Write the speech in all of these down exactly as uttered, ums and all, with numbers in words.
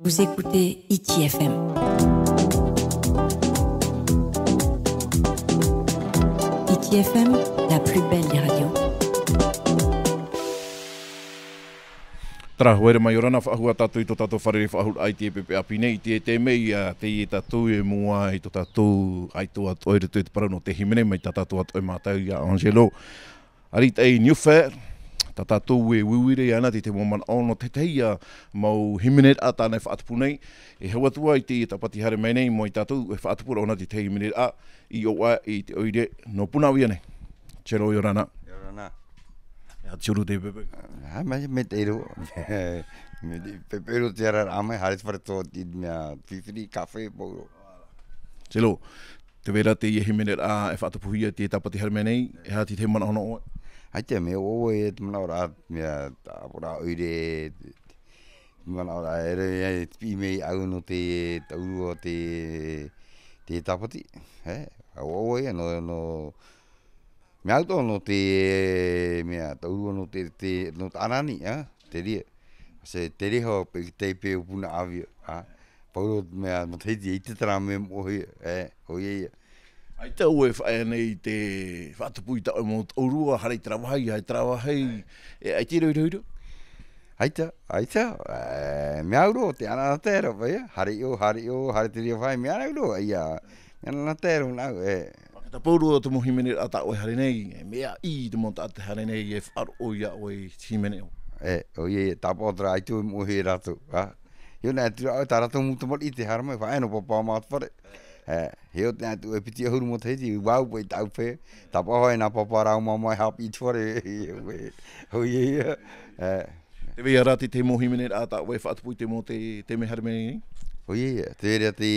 Vous écoutez Hiti F M. Hiti F M, la plus belle des radios. Terā, haere mai, ʻia ora na, faʻahou tātou i tō tātou fārerei-faʻahou-raʻa i te pepe ʻāpī nei, i te, te mea, ā, teie tātou e mua i tō tātou ʻaito atoʻa i roto i te parau nō te hīmene, mai tā tātou atoʻa e mātau ia Angelo. ʻArataʻi Newfer, tā tātou e uiui ra iāna i te mau manaʻo nō te tahi ā mau hīmeneraʻa tāna e faʻatupu nei, e hau atu ā i te tāpati haere mai nei, mai tā tātou e faʻatupu ra ʻōna i te tahi hīmeneraʻa i ʻō aʻe i te ʻoire nō Punaʻauia nei. Angelo, ʻia ora na. ʻIa ora na. E aha te huru o te pepe? Ā, mai, mai te ʻero. Mai te pepe ʻero te araraʻa mai, haere te fare tō te mea fifiri, kafe, pauroa. Angelo, tē vai ra teie hīmeneraʻa e faʻatupuhia i te tāpati haere mai nei, e aha te tahi manaʻo nō ʻoe? ʻAita, mea ʻoaʻoa e te manaʻo ra, mea tāpura ʻoire, te, te manaʻo ra, e re, e te piʻi mai au nō te taurua te, te tāpati, e, ʻoaʻoa ia, nō, nō, mea au tō nō te, mea taurua nō te, te, nō Taʻanani, ā, te reira. Se te reira hoʻi, paʻi te taipe o Punaʻauia, ā. Pauroa, mea matahiti, ʻaita terā mea moʻohia, e, ʻoia ia. ʻAita ʻoe e faʻaea nei te faʻatupu i tā ʻoe mau taurua, haere i terā vāhi, haere i terā vāhi, e, ʻaita i roiroiro? ʻAita, ʻaita, e, mea au roa, te anaanatae ra, paʻi, ā, haere i ʻō, haere i ʻō, haere i te reira vāhi, mea au roa, ʻaita, mea anaanatae ra nāʻu, e. Pāketa pauroa te mau hīmeneraʻa tā ʻoe e haere nei, e mea ʻī te mau taʻata e haere nei, e faʻaroʻo ia ʻoe i te hīmene ʻō. E, ʻoia ia, tāpaʻo terā ʻaito e moʻohia e rātou, ā. ʻIa ʻō na atu ra ʻoe, tā rātou mau tamariʻi tē haere mai, faʻaea nō pāpā mā te fare. E, ʻia ʻō na atu e piti ʻahuru matahiti, vau paʻi tāʻu paʻi, tāpaʻo hoʻi nā pāpā rāua māmā e haʻapiʻi i te fare, ʻoia ia, e. Tē vai ra te, te mau hīmeneraʻa tā ʻoe e faʻatupu i te mau te, te mea haere mai nei? ʻOia ia, tē vai ra te,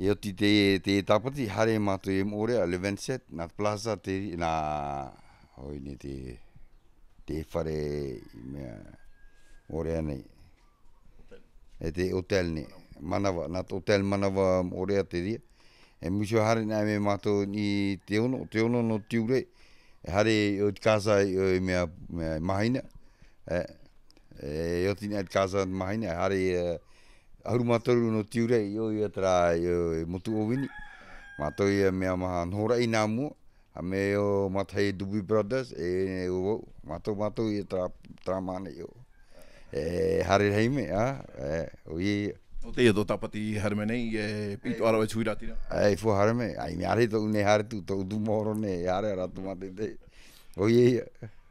e oti te, te tāpati, haere mātou e Moʻorea, le vingt-sept, nā te plaza te, nā, ʻoia nei te, te fare, mea, Moʻorea nei. E te hōtēra nei, Manava, nā te hōtēra Manava Moʻorea te reira. E mea hoʻi haere nei mātou i te ono, te ono nō Tiurai. E haere i te Kaza i, i mea, mea Mahina. E, e oti nei te Kaza Mahina, e haere, e, ʻahuru mā toru nō Tiurai, i ʻō ia terā, i, i Motu ʻŌvini. Mātou ia mea maha nohoraʻa nā mua. A mea ʻo Matahi Doobie Brothers, e, e, ʻo, mātou, mātou ia terā, terā mahana i ʻō. E, haere rahi mai, ā, e, ʻoia ia. Nō teie tō tāpati haere mai nei, e, piʻi atoʻa ra ʻoe i te huiraʻatira. E, i fua haere mai, ʻaita mea rahi tōʻu nei haere atu, tōʻu tumu mahoro nei, e haere rā atu mātou i te. ʻOia ia.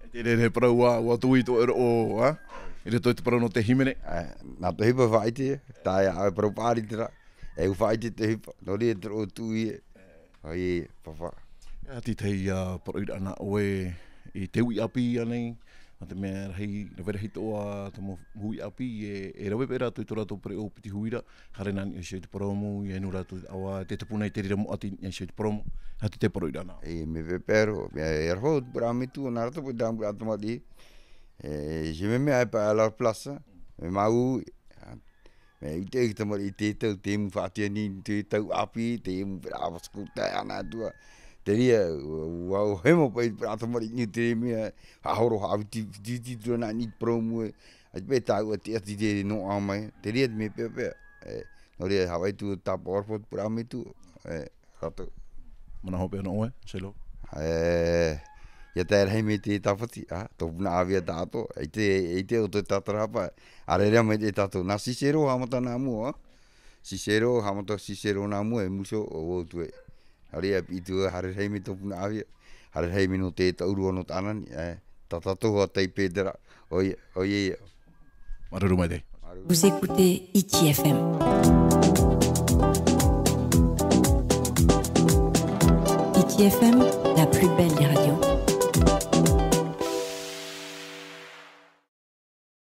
E te reira e parau ā, ʻua tuʻu i tō ʻoe roʻo, ā? I roto i te parau nō te hīmene. E, nā te ʻohipa faʻaʻite, tā ia ʻoe parau paʻari terā. E ʻua faʻaʻite te ʻohipa, nō reira te roʻo tuʻu ia. ʻOia ia, pāpā. E aha te tahi, ā, poroʻi ra nā ʻoe i te hui ʻāpī ānei, nō te mea rahi, rave rahi atoʻa te mau hui ʻāpī, e, e rave paʻi rātou i tō rātou pereʻoʻo piti huira, haere nā niʻa iho i te purōmu, ʻia inu rātou i te ʻāvaʻe, tē tupu nei te reira moʻa i niʻa iho i te purōmu, e aha te tahi poroʻi ra nā ʻoe? E, mea pepe roa, mea, e aroha te pupu metua, nā rātou paʻi te mau tamariʻi, e, je me mea e paʻi à leur place, mea māuiui, Mea ʻite te tamariʻi i te tau, te mau faʻatiani, te tau ʻāpī, te mau pērā ʻāvaʻe scooter, ana atu ā. Te reira, ʻua, ʻua hemo paʻi te pērā tamariʻi i te mea, haʻahoro, haʻaviti, viti, viti, atu ra nā niʻa i te purōmu ē. ʻAita paʻi tāua te ʻati te noaʻa mai. Te reira te mea pepe. E, nō reira, haʻavai atu tāpaʻo ra te pupu metua. E, Rātou. Manaʻo hopeʻa nō ʻoe, Selo? E, ʻia tae rahi mai te tāpati, ā, tō Punaʻauia tāʻatoʻa, ʻaita, ʻaita ʻoutou e tātarahapa, ʻareʻa mai te tātou, nā Cicero haʻamata nā mua, ā? Cicero, haʻamata Cicero nā mua, e Muso, ʻo vau atu ē. ʻAreʻa piʻi atu, haere rahi mai tō Punaʻauia, haere rahi mai nō te taurua nō Taʻanani, e, tā tātou hoʻi taipe terā, ʻoia, ʻoia ia. Māuruuru maitaʻi. Vous écoutez Hiti F M. Hiti F M, la plus belle des